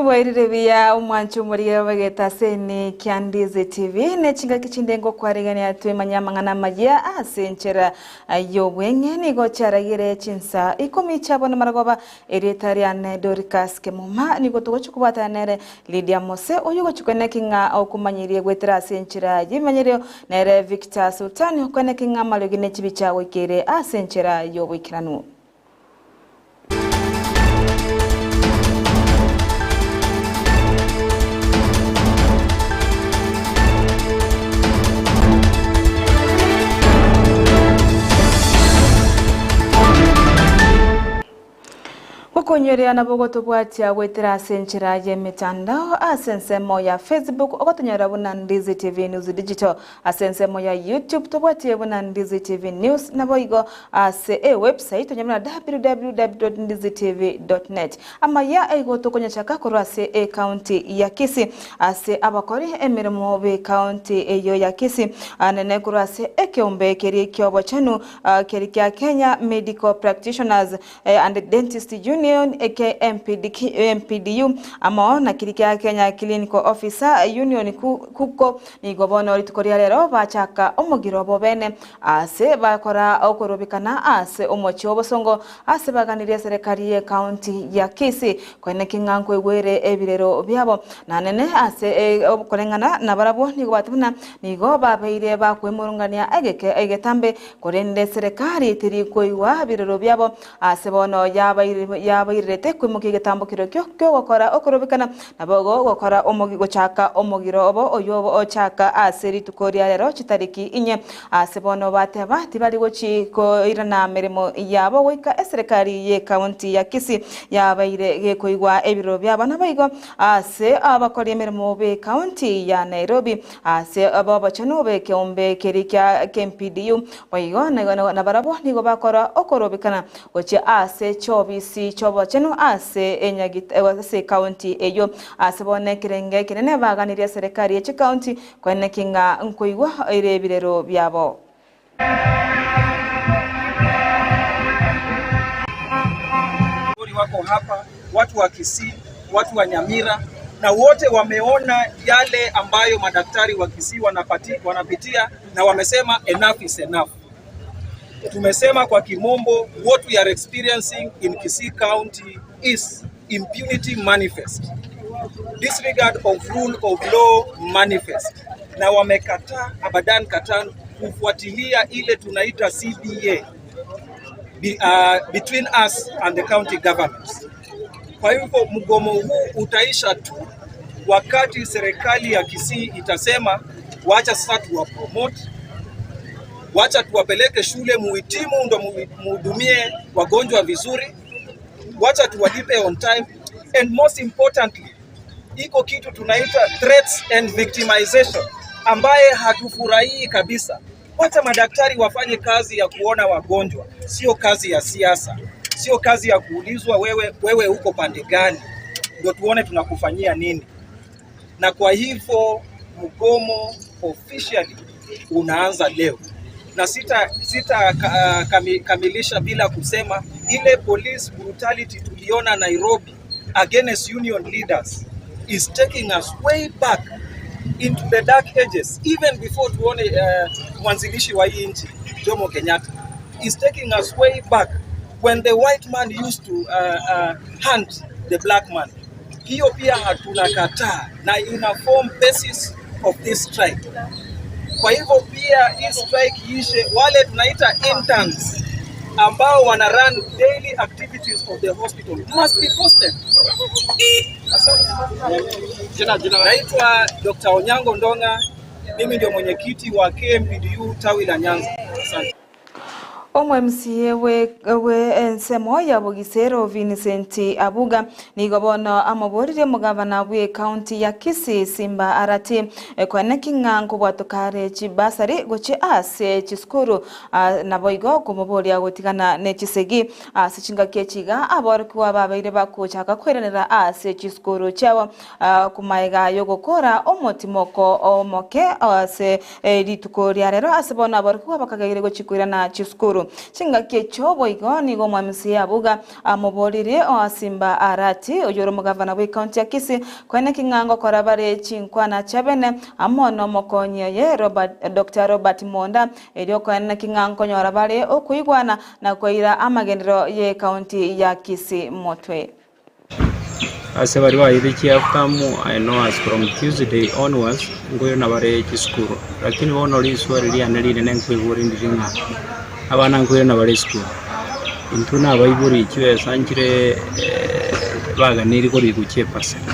Bwairire buya omwancho omorigia bageta ase ene kia Ndizi TV ne chingaki chinde ngokwarigania twemanye amang'ana amayia ase enchera y'obweng'e nigo chiaragire chinsa ikomi chiabo namaragoba erieta riane Doricas Kemuma nigo togochi kobwatana nere Lydia Mose oyio ogochi koeneki ng'a okomanyirie goetera ase enchera y'ebimanyerio nere Victor Sultani okoeneki ng'a amariogi ne chibicha goikeire ase enchera y'oboikeranu. Gokonyeria nabo gotobwatia goetera ase enchera y'emetandao ase ensemo ya Facebook ogotonyora buna Ndizi TV News Digital Ase ensemo ya YouTube tobwatie buna Ndizi TV News naboigo ase e website onye buna www.ndizitv.net. Amaya aigo tokonyachaka korwa ase e county ya Kisii ase abakori emeremo be county eyio ya Kisii anene korwa ase ekeombe keria kiobochenu keria kia Kenya Medical Practitioners and Dentist Union KMPDU amo na keria kia Kenya Clinical Officer Union KUCO Nigo bono rituko ria rero bachaka omogiro bobene ase bakora okorobekana ase omochie obosongo ase baganirie eserekari ye county ya Kisii koeneki ng'a nkoigwere ebirero biabo nanene ase okoreng'ana nabarabwo nigo bateba buna nigo babeire bakwemurungania egeke egetambe korende eserekari teri koigwa birero biabo ase bono yabairerete koimokia egetambo kerokio kiogokora okorobekana Naboigo gokora omogi gochaka omogiro obo oyio ochaka ase rituko ria rero chitariki inye. Ase bono bateba tibari gochi koirana meremo yabo goika eserekari ye county ya Kisii yabaire gekoigwa ebiroro biabo naboigo ase abakori emeremo be county ya Nairobi ase bobochenu bekeombe keria kia KMPDU boigo nabarabwo nigo bakora okorobekana Gochia ase chiobisi chi'obochenu ase ase ekaunti eyio. Ase bono ekerenge ekenene baganirie eserekari ye chikaunti koeneki ng'a nkoigwa ere ebirero biabo. Wako hapa watu wa Kisii, watu wa Nyamira na wote wameona yale ambayo madaktari wa Kisii wanapati, wanapitia na wamesema enough is enough. Tumesema kwa kimombo, what we are experiencing in Kisii County is impunity manifest, disregard of rule of law manifest, na wamekataa abadan katan kufuatilia ile tunaita CBA be, uh, between us and the county government. Kwa hivyo mgomo huu utaisha tu wakati serikali ya Kisii itasema wacha sasa tuwa promote, wacha tuwapeleke shule muhitimu, ndo muhudumie wagonjwa vizuri, wacha tuwalipe on time and most importantly, iko kitu tunaita threats and victimization ambaye hatufurahii kabisa. Wacha madaktari wafanye kazi ya kuona wagonjwa, sio kazi ya siasa, sio kazi ya kuulizwa wewe, wewe uko pande gani ndio tuone tunakufanyia nini. Na kwa hivyo mgomo officially unaanza leo, na sita, sita kami, kamilisha bila kusema ile police brutality tuliona Nairobi against union leaders is taking us way back into the dark ages even before tuone uh, mwanzilishi wa hii nchi Jomo Kenyatta is taking us way back when the white man used to uh, uh, hunt the black man. Hiyo pia hatunakataa na ina form basis of this strike. Kwa hivyo pia hii strike ishe, wale tunaita interns ambao wana run daily activities of the hospital must be posted. Naitwa Dr. Onyango Ndonga, mimi ndio mwenyekiti wa KMPDU tawi la Nyanza. Asante. Omo-MCA bwe ensemo ya Bogisero Vincent Abuga nigo bono amoboririe omogavana bw'ecounty ya Kisii Simba Arati koeneki ng'a nkobwatoka are chibasari gochia ase chisukuru Naboigo komoboria gotigana ne chisegi ase chingaki echi iga, aborokigwa babeire bagochaka koiranera ase chisukuru chiabo komaega y'ogokora omotimoko omoke ase rituko ria rero, ase bono aborokigwa bakageire gochia koirana chisukuru. chisukuru. Chingaki echio boigo nigo omwamisi Abuga amoboririe Oasimba Arati, oyore omogavana bw'ecounty ya Kisii, koeneki ng'a ngokora bare chinkwana chiabene amo nomokonyi oye Robert, Doctor Robert Monda, erio koeneki ng'a nkonyora bare okoigwana na koira amagenderero y'ecounty ya Kisii motwe. Ase baria bayeire chihalf term, I know as from Tuesday onwards, nkoirana bare chisukuru. Lakini bono riswali riane rinene nkoigure ndiri ng'a abana nkoirana bare esukuru. Intwe na abaibori chibesa nchire baganeirie korikwa chiepasari.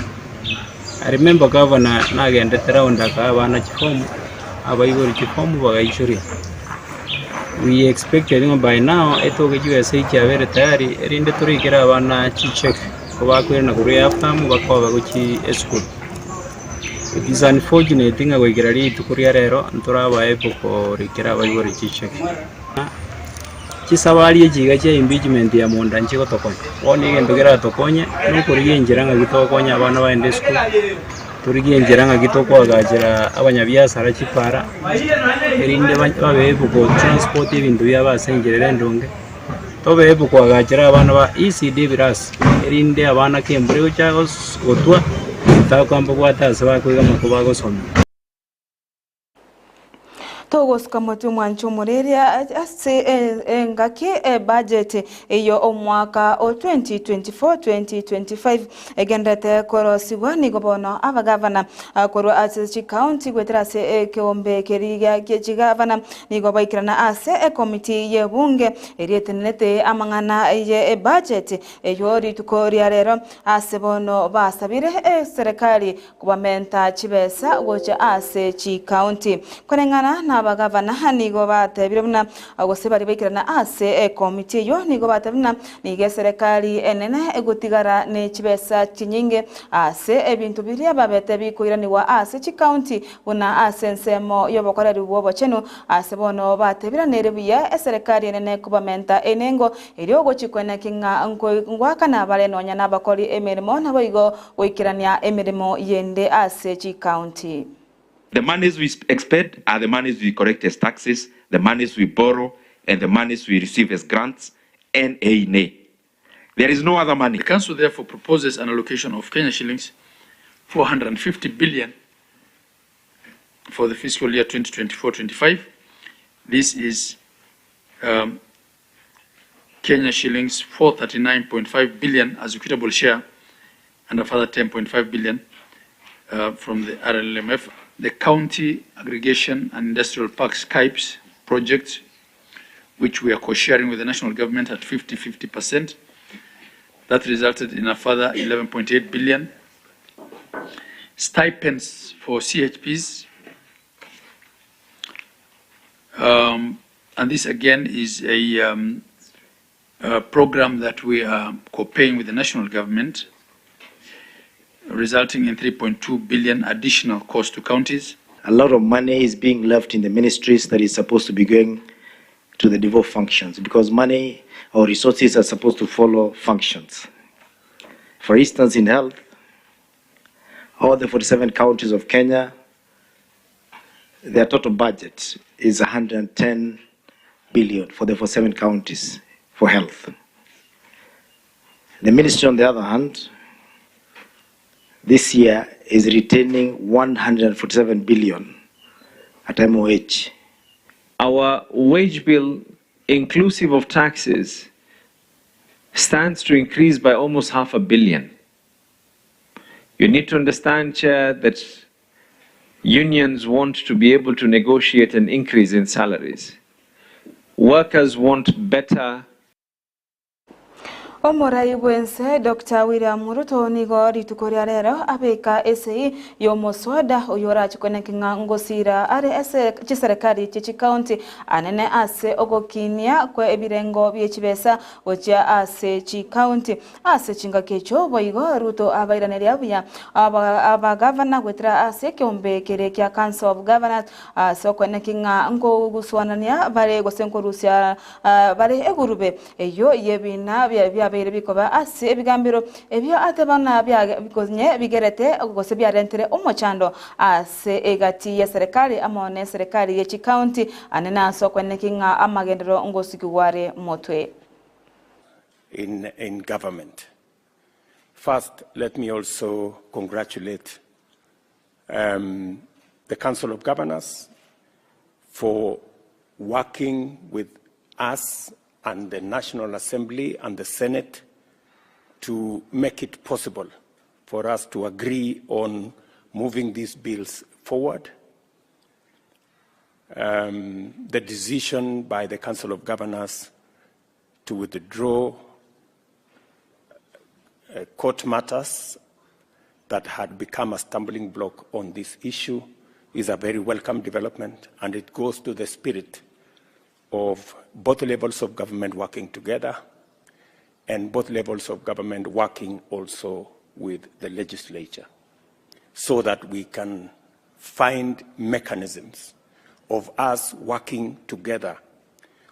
I remember governor nagendete round akaa abana chifomu, abaibori chifomu bagaichoria. We expected ng'a by now etoke chibesa echi chiabere tayari erinde torikere abana chicheque kobakoirana korwa ehalf term bakoba gochia esukuru. It is unfortunate ng'a goikera rituko ria rero ntorabae able korikera abaibori chicheque. Chisabari echi iga chia impeachment ya monda nchigotokonya, bono egento keratokonye nokorigia enchera ng'aki togokonya abana bagende esukuru, torigie enchera ng'aki tokoagachera abanyabiasara chipara, erinde ba babe able go transport ebinto biabo ase enchera ere endonge, tobe able koagachera abana ba ECD ebirasi, erinde abana ka embura egocha gos gotwa, takoa mbabwate ase bakoiga amako bagosomia. Togosuka motwe mwanche omoreria ase engaki ebudget eyo omwaka o 2024-2025 egenderete korosigwa nigo bono abagavana korwa ase chikaunti goetera ase ekeombe keria gie chigavana nigo baikerana ase ekomiti y'ebunge eria etenenete amang'ana ye ebudget eyio rituko ria rero ase bono basabire eserekari Kobamenta chibesa gocha ase chikaunti. Koreng'ana nabagavana nigo batebire buna gose baria baikerana ase ekomiti eyio nigo batebire buna nigo eserekari enene egotigara ne chibesa chinyinge ase ebinto biria babete bikoiranigwa ase chikaunti buna ase ensemo y'obokoreri bw'obochenu ase bono batebire nere buya eserekari enene kobamenta enengo erio gochia koeneki ng'a ngoakana bare nonya nabakori emeremo naboigo Goikerania emeremo yende ase chikaunti. The monies we expend are the monies we collect as taxes, the monies we borrow, and the monies we receive as grants, NA nay. There is no other money. The Council therefore proposes an allocation of Kenya shillings 450 billion for the fiscal year 2024-25. This is um, Kenya shillings 439.5 billion as equitable share and a further 10.5 billion uh, from the RLMF. The County Aggregation and Industrial Parks CAIPS project, which we are co-sharing with the national government at 50-50%, that resulted in a further 11.8 billion. Stipends for CHPs, um, and this again is a, um, a program that we are co-paying with the national government, resulting in 3.2 billion additional cost to counties. A lot of money is being left in the ministries that is supposed to be going to the devolved functions because money or resources are supposed to follow functions. For instance, in health, all the 47 counties of Kenya, their total budget is 110 billion for the 47 counties for health. The ministry, on the other hand, this year is retaining 147 billion at MOH. Our wage bill, inclusive of taxes, stands to increase by almost half a billion. You need to understand, Chair, that unions want to be able to negotiate an increase in salaries. Workers want better Omorai bw'ense Doctor William Ruto nigo rituko ria rero abeka esei y'omoswada oyio orache kweneki ng'a ngosira are ase chiserekari chie chikaunti anene ase ogokinia kwe ebirengo bie chibesa gochia ase chikaunti. Ase chingaki echio boigo Ruto abairaneria buya abagavana goetera ase ekeombe keria kia Council of Governors ase okoeneki ng'a nkogusuanania bare gose nkorusia bare egurube eyio y'ebiina bia. biabeire bikoba ase ebigambero ebio ateba ng'a biagonye bigerete gose biarentire omochando ase egati y'eserekari amo n'eserekari ye chikaunti ane nase okweneki ng'a amagenderero ngosikigwa are motwe. In, in government. First, let me also congratulate um, the Council of Governors for working with us and the National Assembly and the Senate to make it possible for us to agree on moving these bills forward. Um, the decision by the Council of Governors to withdraw uh, court matters that had become a stumbling block on this issue is a very welcome development, and it goes to the spirit of both levels of government working together and both levels of government working also with the legislature so that we can find mechanisms of us working together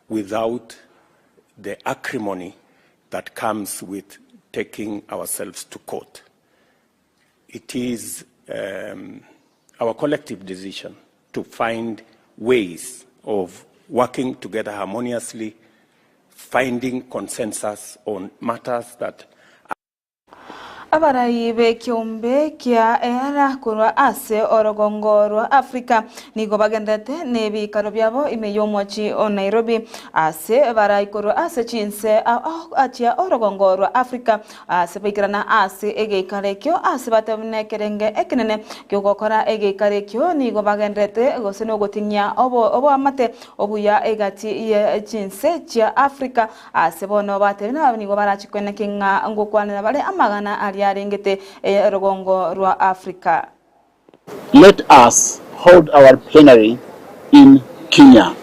without the acrimony that comes with taking ourselves to court. It is um, our collective decision to find ways of working together harmoniously, finding consensus on matters that Abarai b'ekeombe kia eara korwa ase orogongo rwa Africa nigo bagenderete nebiikaro biabo ime y'omochie o Nairobi ase barai korwa ase chinse ao chia orogongo rwa Africa ase baikerana ase egeikaro ekio ase batebwa nekerenge ekenene ki'ogokora egeikaro ekio nigo bagenderete gose nogoting'ia oboamate obuya egati ye chinse chia Africa Ase bono batebi nabo nigo barache koeneki ng'a ngokwanera bare amagana aria arengete erogongo rwa Afrika. Let us hold our plenary in Kenya.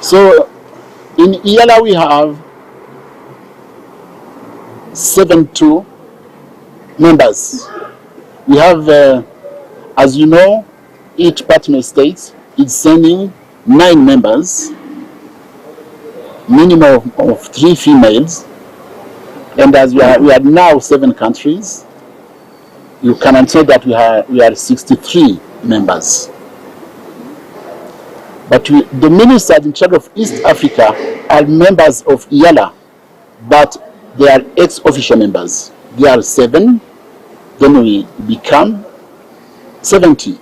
So in EALA we have 72 members. We have, uh, as you know, each partner state is sending nine members, minimum of, of three females. And as we are, we are now seven countries, you can say that we are, we are 63 members. But we, the ministers in charge of East Africa are members of EALA, but they are ex-officio members. They are seven, then we become 70.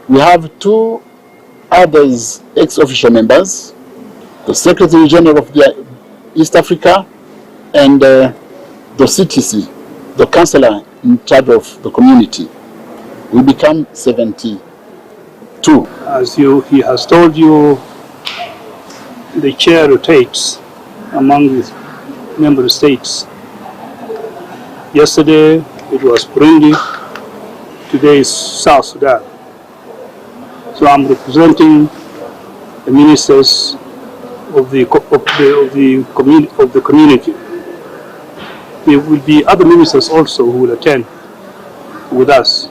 We have two others ex-officio members, the Secretary General of the East Africa and uh, the CTC, the counselor in charge of the community. We become 72. As you, he has told you, the chair rotates among the member states. Yesterday it was Burundi, today is South Sudan. So I'm representing the ministers of the, of the, of the, communi of the community. There will be other ministers also who will attend with us.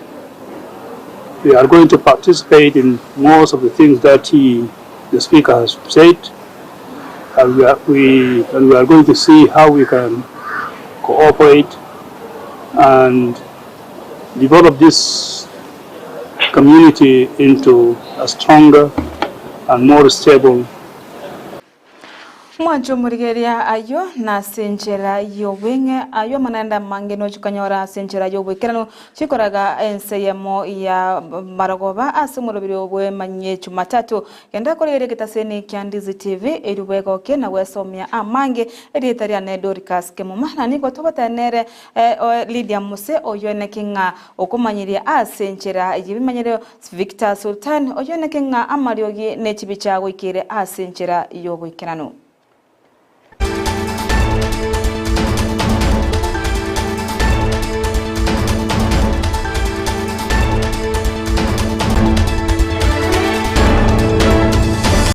We are going to participate in most of the things that he, the speaker has said, and we are, we, and we are going to see how we can cooperate and develop this community into a stronger and more stable Mwanche omorigereria ayio nase enchera y'obweng'e, ayio amang'ana amange nochia konyora ase enchera y'oboikeranu, chikoraga ense eyemo ya marogoba ase omorobiri bw'emanyie Jumatatu. Genda korigereria egetaseni kia Ndizi TV erio bwegokie na gwesomia amange. Erieta riane Dorcas Kemuma na nigo togoteba nere Lydia Mose oyio naki ng'a okomanyeria ase enchera y'ebimanyerio Victor Sultan oyio naki ng'a amariogi ne chibicha goikeire ase enchera y'oboikeranu.